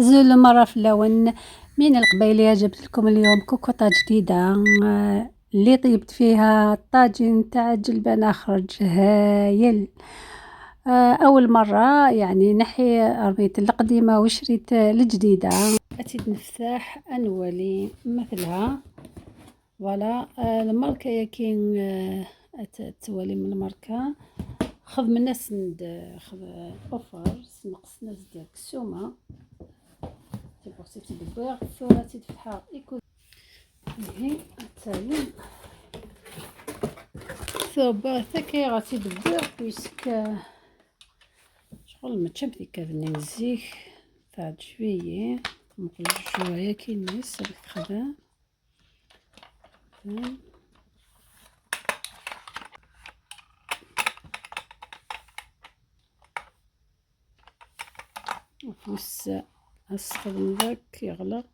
زول مرة في اللون من القبيلية. جبت لكم اليوم كوكوطة جديدة اللي طيبت فيها الطاجين تاع الجلبانة، خرج هايل. أول مرة يعني نحي رميت القديمة وشريت الجديدة. أتيت نفتح أنولي مثلها voilà. الماركة يا كين، توالي من الماركة. خذ من الناس خذ offre نقص ناس ديال السومة. تبغي تدبر ثورة تفتحها يكون هي التالي ثوبة ثكي غاتي دبر puisque شغل ما تشبتي كذا نزيك تاع شوية نقول شوية كي الناس خذا. وفوس الصدم ذاك يغلق.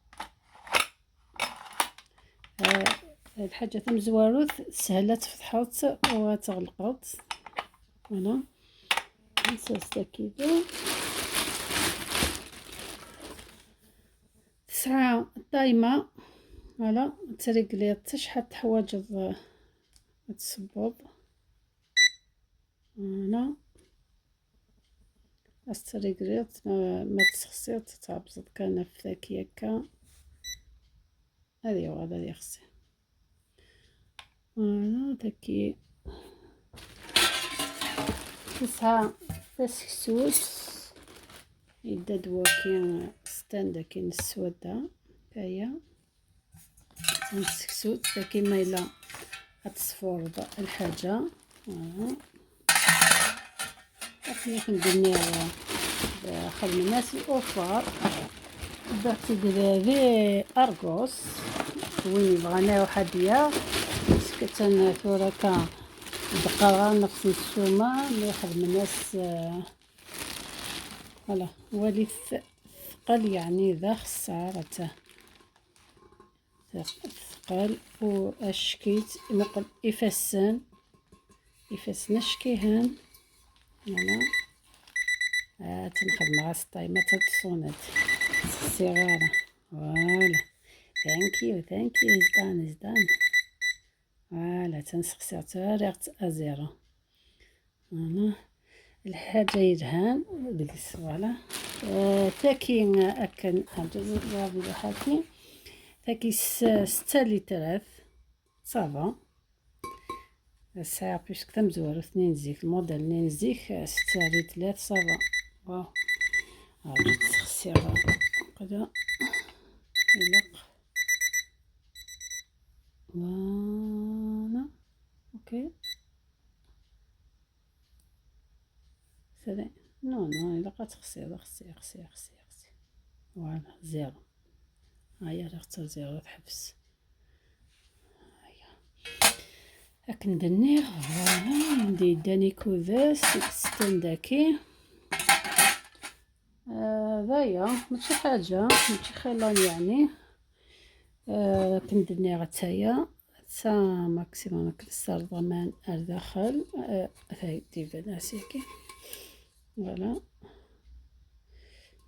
الحاجة تم زواروث سهلة تفتحت وتغلقت. voilà نساس كيدو 9 طايمة. voilà تريقلي شحال تحواجض تصبب. voilà استريقليت ما تسخسيت تعبزط كان في ذاك هذه هو هذا يخسي. voilà تاكي 9 تسكسوس يدا دواكي ستاندا كي السودة هيا تسكسوت تاكي ما إلا تصفور الحاجة. voilà أخني كندير خدم الناس الأوفر درت ذي أرغوس وين يبغانا وحدية سكتن ثورة دقة نفس السومة اللي يخدم الناس. voilà ولي ثقل يعني ذا خسارة ثقل وأشكيت نقل إفسن إفسن شكيهان. voilà تنخدم مع السطايمة تصونات الصغارة. voilà thank you thank you is done is done. voilà تنسخسر تاريخ à zéro. voilà الحاجة يدهان ديك voilà. تاكي أكن حاجة حاكي تاكي 6 لترات ça va الساعة puisque تمزور اثنين زيك الموديل اثنين زيك 6 لترات ça va. واو غادي تسخسير كذا يلق. voilà OK سلام. non non إلا بقات خسي خسي خسي خسي خسي. voilà zéro هيا راه zéro تحبس. هيا اكن دني voilà عندي داني كوذاس ستنداكي. هذايا ماشي حاجة ماشي خيلان يعني. كندني غتايا تا maximum كنستر ضمان الداخل. هاي ديفا ناسيكي. voilà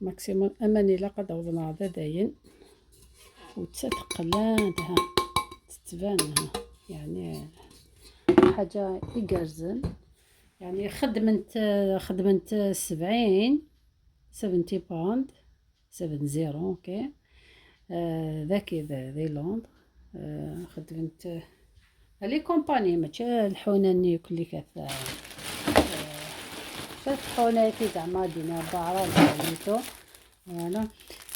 maximum اماني لا قد وضنا هذا داين وتتقلان ها تتبان ها يعني حاجة يقرزن يعني خدمت 70 pound 70 OK. ذاكي ذي لوندر. خدمت les compagnies ماشي الحوناني كلي كاث حوناتي زعما دينا بعرا ليتو. voilà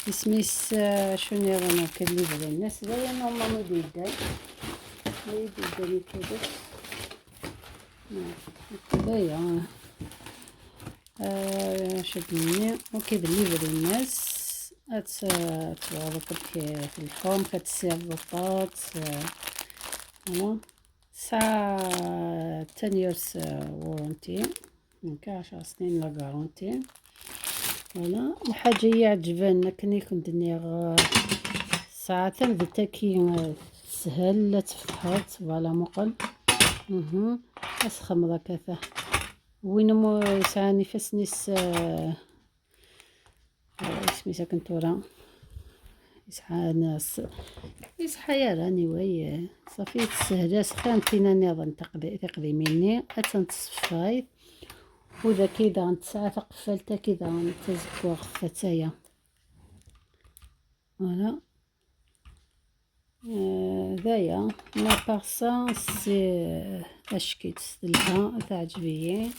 اسميس شنو رانا كنليفري الناس دايما normalement ديداي ديداي كودس دايا. شدني OK بالليفري الناس تورط في الحوم كتسير بطاط. voilà ساعة 10 years warranty donc 10 سنين la garantie. voilà الحاجة هي عجبان كني كنت ندير ساعة تنبتا كي سهل تفتحت. voilà مقل اسخم ذاك وين مو يسعاني فاسنيس سميتها كنتورا يسحى ناس يسحى يا راني وي صافي تسهل سخان فينا نظن تقديميني اتنتصفاي وذا كذا نتسعى تقفلتا كذا نتزكو خفتايا voilà. ذايا mais à part ça c'est اشكي تستلها تعجبيي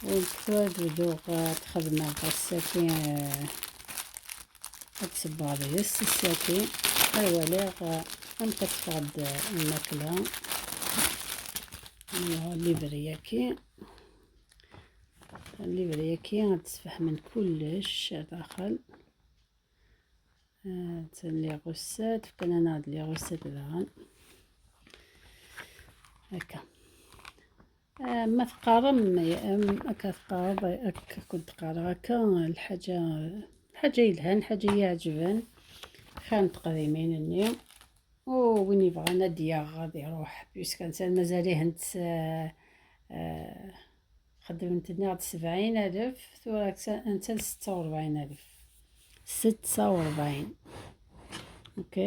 ونكتواد بدوغ تخدم الساكي تسبغ ديس الساكي ايوا انت تفقد الماكلة الليفرياكي الليفرياكي غتسفح من كلش داخل les recettes كان انا هاد les recettes داخل هكا ما تقارم هكا تقارب هكا كنت قارا هكا الحاجة يلهان الحاجة يعجبن خان تقديمين النيو وين يبغى نادية غادي يروح puisque انسان مازاليه هنت خدمت لنا 70,000 ثورة انت 46,000 46. OK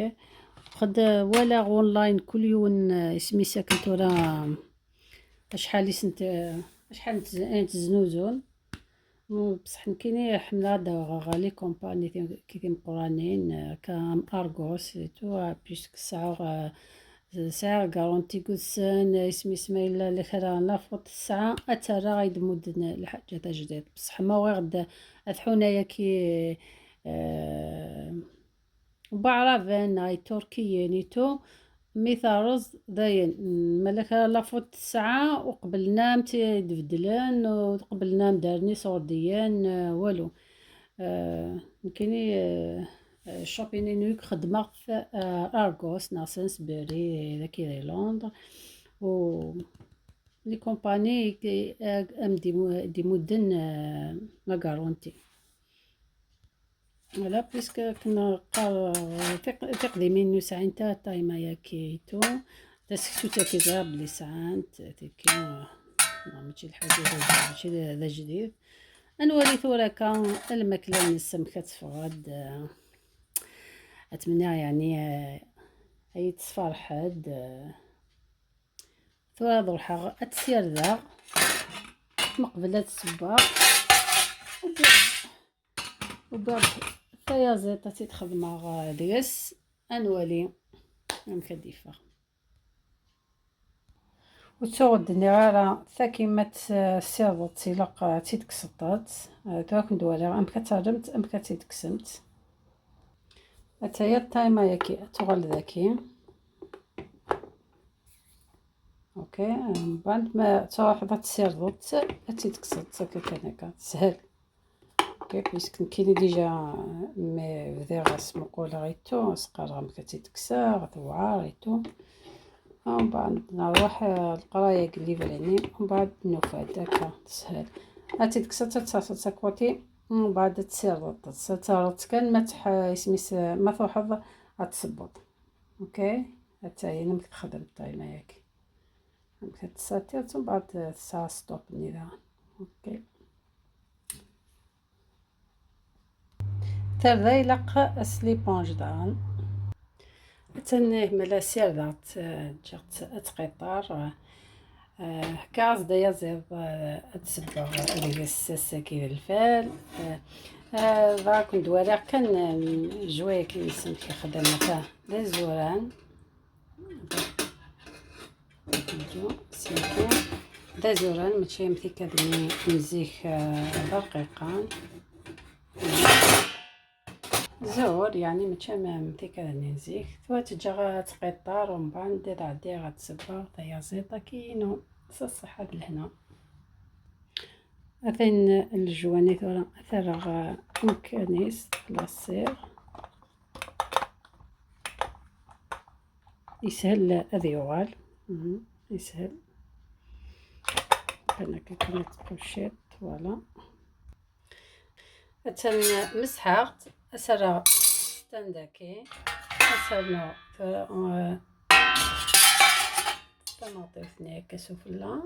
خد ولا اونلاين كل يوم اسمي ساكن تورا شحال سنت شحال تزنوزون بصح كاين حملة غالي compagnies كي تيمقرانين كام Argos tout puisque ساعة ساعة garantie قدسان اسمي اسمايل لخرا la faute الساعة اترى غيدمود الحاجة تاع جديد بصح ما غير اثحونايا كي بعرفان اي تركيين tout ميثارز داين ملك la faute الساعة وقبلنا تبدلن وقبلنا مدارني صورديان والو كايني شوبيني نوك خدمة في Argos نا Sainsbury's ذاكي دي لندن و les compagnies ام دي مدن la garantie voilà puisque كنا قار تقديمين نو ساعين تا تايما يا كيتو تسكتو تا كي بلي ساعات تيكي ماشي الحاجة ماشي هذا جديد نولي ثورة الماكلة من السمكة تفغد اتمنى يعني اي تصفرحد ثورة ضرحة اتسير ذا مقبلة السباق وبعد ثيازيطة تيتخدم ديس انولي مكديفة وتغدني غير تا كيما تسيرضت تيلق تيتكسطات تاك ندوالي ام كترمت ام كتيتكسمت اتايا التايما ياكي تغل ذاكي OK من بعد ما تروح تسيرضت تيتكسط هكا هكا سهل OK puisque كاين déjà mais بدي غاسمقول غيتو سقرا كتيتكسا غتوعر غيتو ومن بعد نروح القراية قلي ومن بعد نوفاد هكا تسهل هاتي تكسا تاكوتي ومن بعد تسير تسيرت كان ما تح يسميس ما تروحض غتصبط OK حتى هي نمك تخدم الطايمه ياك نمك تساتير ومن بعد تسا stop ني OK تردا يلق سليبونج دان تنه ملا سيرضات جات اتقطار كاز دايا زيد اتسبغ ديال كي الفال ذاك ندواري كان جوايا كي نسمك خدام تا دا زوران دا زوران ماشي مثل كادني نزيخ برقيقان زور يعني ماشي مثل كادني نزيخ ثوا تجا تقطار ومن بعد عدي غتسبغ دايا زيطا كينو الصحة لهنا اثين الجواني ثورا اثرغ مكانيس لاصير يسهل هذا يغال يسهل انا كنت بوشيت فوالا اتن مسحقت اسرع تندكي اسرنا طماطيفني هكا سفلى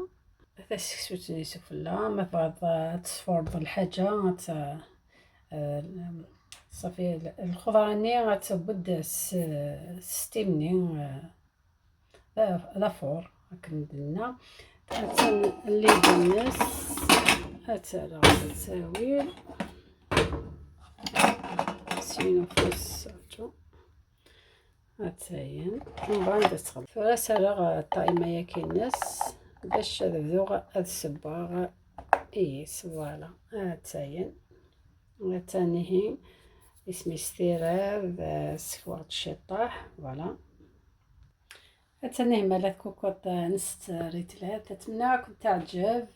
تسكسوتني سفلى ما بعد تصفرض الحاجة صافي الخضراني غتبد ستيمني لافور هكا اللي بالنص هتسالى تساوي سينو فوس هتساين ومن بعد تسخن فراسالغ الطايمه يا كينس باش ذوق هاد الصباغ ايس فوالا هتساين هتانيهي اسمي ستيراف سكوات الشطاح فوالا. هتاني مالات كوكوط نست ريتلات. نتمنى كنت تعجب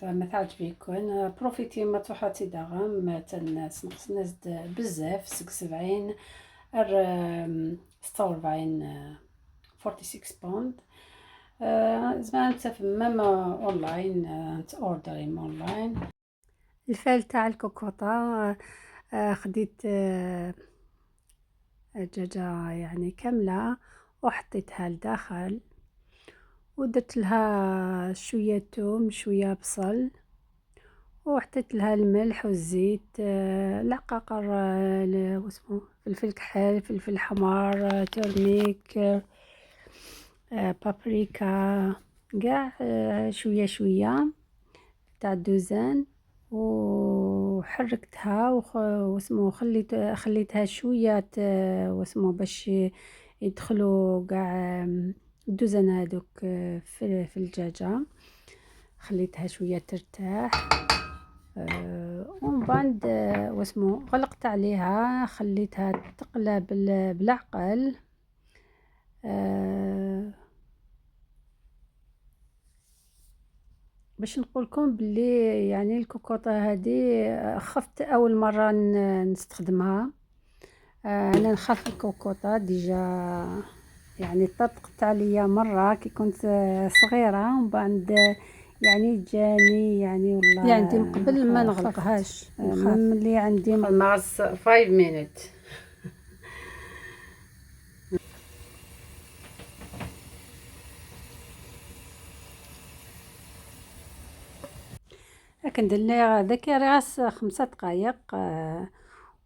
ما تعجبكم بروفيتي ما تروحاتي داغم تنقص ناس بزاف 76 46 46 pound. زعما انت même online تاوردري اونلاين. الفال تاع الكوكوطه خديت دجاجه يعني كاملة وحطيتها لداخل ودرت لها شوية توم شوية بصل وحطيت لها الملح والزيت العقاقر واسمو فلفل كحل فلفل حمر turmeric بابريكا كاع شوية شوية تاع الدوزان وحركتها واسمو خليتها شوية واسمو باش يدخلوا كاع الدوزان هذوك في الدجاجة. خليتها شوية ترتاح ومن بعد واسمو غلقت عليها خليتها تقلى بالعقل. باش نقولكم باللي يعني الكوكوطه هذه خفت اول مرة نستخدمها. انا نخاف الكوكوطه déjà يعني طرطقت عليا مرة كي كنت صغيرة ومن بعد يعني جاني يعني والله يعني من قبل ما نغلقهاش ملي عندي مع 5 minutes. كندير ليها داك غاس 5 دقائق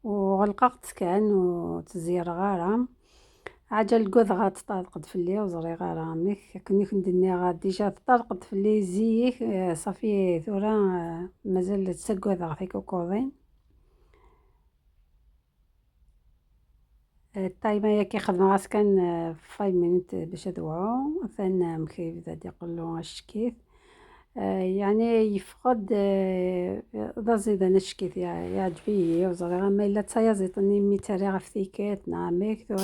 وغلقت كان وتزير غارة عجل القوذ غتطرقد في الليل وزري غارة ميك كني كندير غا déjà تطرقد في الليل زيك صافي ثورا مازال تسقوذ في كوكوضين. الطايمه يا كيخدم غاس كان 5 minutes باش ادوعو ثان مكيف بدا يقولو الشكيث يعني يفقد ضزيد انا شكيت يعجبني وزري ما الا تسايزيطني ميتاري غف ثيكات نعميك ري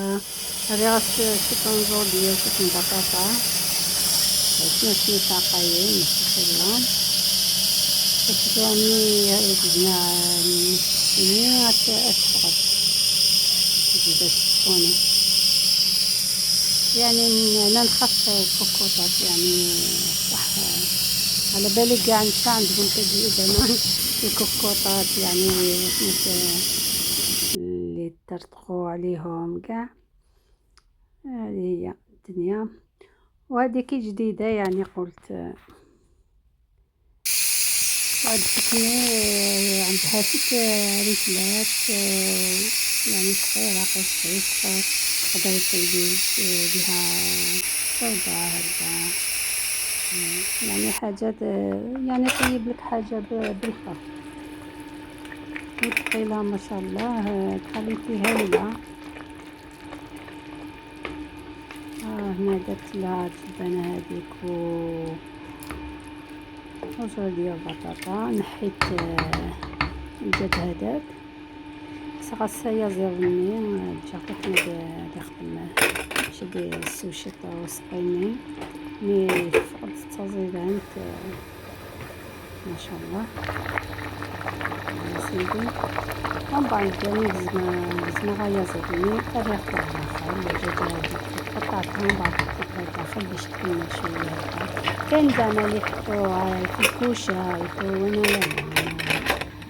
غاس شي ديال شي بطاطا شنو شنو تعقايين خيرهم كتواني تجمع ني اتفقد تزيد تسخوني يعني انا نخاف الكوكوطات يعني صح على بالي كاع نسا عندهم تجربة انا الكوكوطات يعني اللي ترتقوا عليهم كاع. هذه هي الدنيا وهذه كي جديدة يعني قلت عجبتني. عندها 6 رجلات يعني صغيرة قيس قيس تقدري طيبي بها شوربة هكذا يعني حاجات يعني طيب لك حاجة بالخف وثقيله ما شاء الله qualité هايلة. هنا درت لها الجبانه هذيك و وزروديه وبطاطا. نحيت الدجاج هذاك سغاسيا زيرني جاكي حنا يخدم شي السوشي وسقيني مي فقدت التزيدانت ما شاء الله سيدي. ومن بعد جاني زعما غاية زادني الريق تاع الداخل الدجاجة قطعتها ومن بعد حطيتها الداخل باش تكمل شوية هكا. كاين زعما اللي يحطوها في الكوشة وانا لا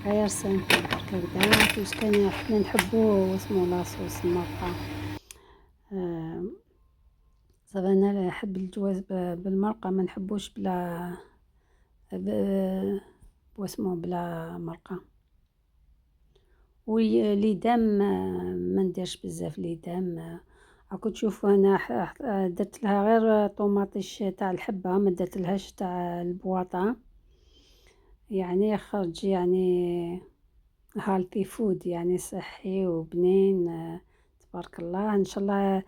غير simple هكذا باش كان حنا نحبو اسمو la sauce المرقه. صافي انا نحب الجواز بالمرقه ما نحبوش بلا واسمو بلا مرقه. وليدام ما نديرش بزاف ليدام. راكم تشوفوا انا درت لها غير طوماطيش تاع الحبة، ما درت لهاش تاع البواطه، يعني خرج يعني healthy food، يعني صحي وبنين تبارك الله. ان شاء الله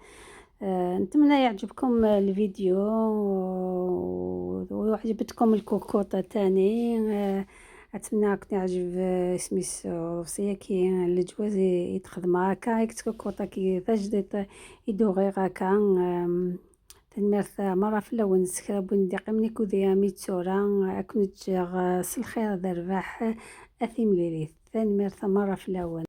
نتمنى يعجبكم الفيديو وعجبتكم الكوكوطه تاني. اتمنى كنت يعجب سميس روسيا كي الجواز يتخدم هكا هيك كوكوطه كي تجديد يدوغي هكا. تنميرت مرة في الأول نسكرا بوندي قمني كوديا ميتسورا أكنت الخير ذا الرباح أثيم ليليث. تنميرت مرة في الأول.